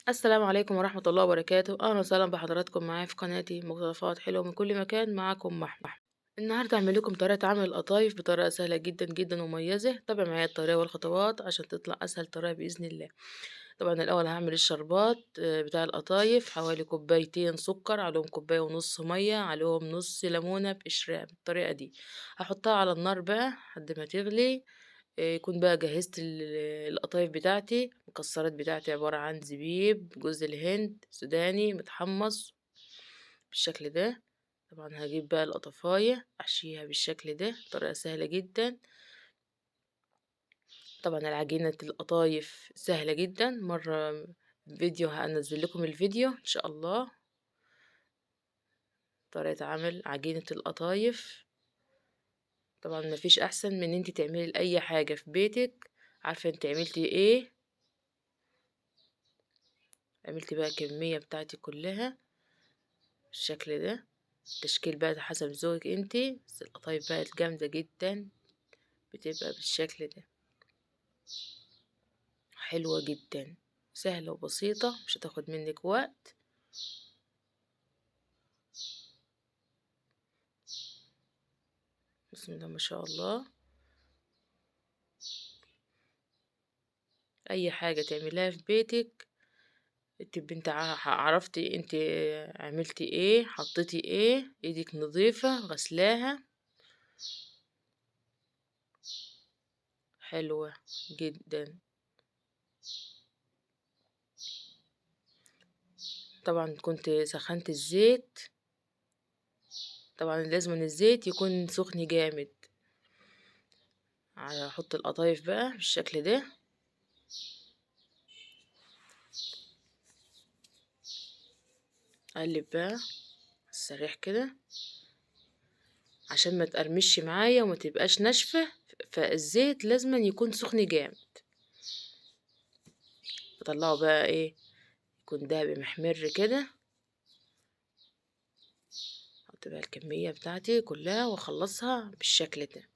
السلام عليكم ورحمة الله وبركاته. أهلا وسهلا بحضراتكم معايا في قناتي مقتطفات حلوة من كل مكان. معاكم محمد. النهاردة هعمل لكم طريقة عمل القطايف بطريقة سهلة جدا جدا ومميزة. تابع معايا الطريقة والخطوات عشان تطلع أسهل طريقة بإذن الله. طبعا الأول هعمل الشربات بتاع القطايف، حوالي كوبايتين سكر عليهم كوباية ونص مية عليهم نص ليمونة بقشرها. بالطريقة دي هحطها على النار بقى لحد ما تغلي. يكون بقى جهزت القطايف بتاعتي. المكسرات بتاعتي عبارة عن زبيب، جوز الهند، سوداني متحمص بالشكل ده. طبعا هجيب بقى القطفاية احشيها بالشكل ده، طريقة سهلة جدا. طبعا العجينة القطايف سهلة جدا، مرة فيديو هنزل لكم الفيديو ان شاء الله طريقة عمل عجينة القطايف. طبعا مفيش احسن من انت تعملي اي حاجة في بيتك، عارفة انت عملتي ايه. عملتي بقى الكمية بتاعتي كلها بالشكل ده، التشكيل بقى حسب ذوقك انت، بس القطايف بقت جامدة جدا، بتبقى بالشكل ده حلوة جدا، سهلة وبسيطة، مش هتاخد منك وقت. بسم الله ما شاء الله. اي حاجة تعمليها في بيتك تبقي انت عرفتي انت عملتي ايه، حطيتي ايه، ايدك نظيفة غسلاها، حلوة جدا. طبعا كنت سخنت الزيت، طبعا لازم ان الزيت يكون سخن جامد. هحط القطايف بقى بالشكل ده، اقلب بقى السريع كده عشان ما تقرمش معايا وما تبقاش ناشفه، فالزيت لازم يكون سخن جامد. اطلعه بقى ايه، يكون دهبي محمر كده. احط بقى الكميه بتاعتي كلها واخلصها بالشكل ده.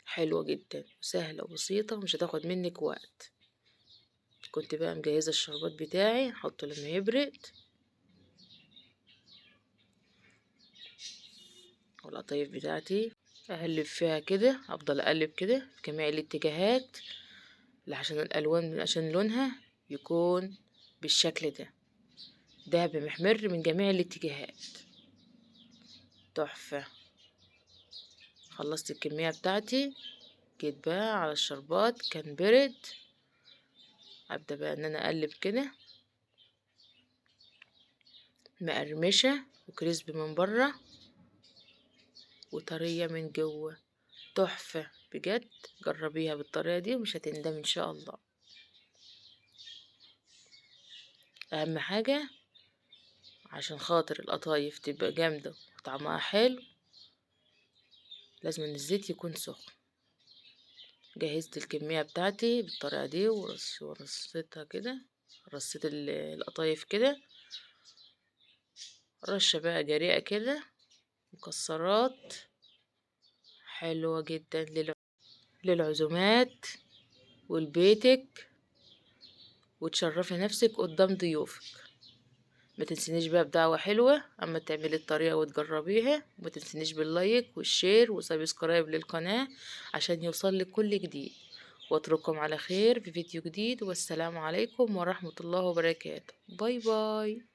حلوه جدا وسهله وبسيطه ومش هتاخد منك وقت. كنت بقى مجهزه الشربات بتاعي، احطه لما يبرد. والقطايف بتاعتي اقلب فيها كده، افضل اقلب كده في جميع الاتجاهات عشان الالوان، عشان لونها يكون بالشكل ده دهب محمر من جميع الاتجاهات. تحفة. خلصت الكمية بتاعتي، جيت بقى على الشربات كان برد. ابدا بقى ان انا اقلب كده، مقرمشة وكريسبي من بره وطرية من جوه، تحفة بجد. جربيها بالطريقة دي ومش هتندمي ان شاء الله. اهم حاجة عشان خاطر القطايف تبقى جامدة وطعمها حلو لازم ان الزيت يكون سخن. جهزت الكمية بتاعتي بالطريقة دي ورصيتها كده، رصيت القطايف كده، رشة بقى جريئة كده، مكسرات حلوة جدا للعزومات ولبيتك، وتشرفي نفسك قدام ضيوفك. ما تنسينيش بقى بدعوة حلوة اما تعملي الطريقة وتجربيها، وما تنسينيش بال like وال share و subscribe للقناة عشان يوصل لك كل جديد. واترككم على خير في فيديو جديد، والسلام عليكم ورحمة الله وبركاته. bye bye.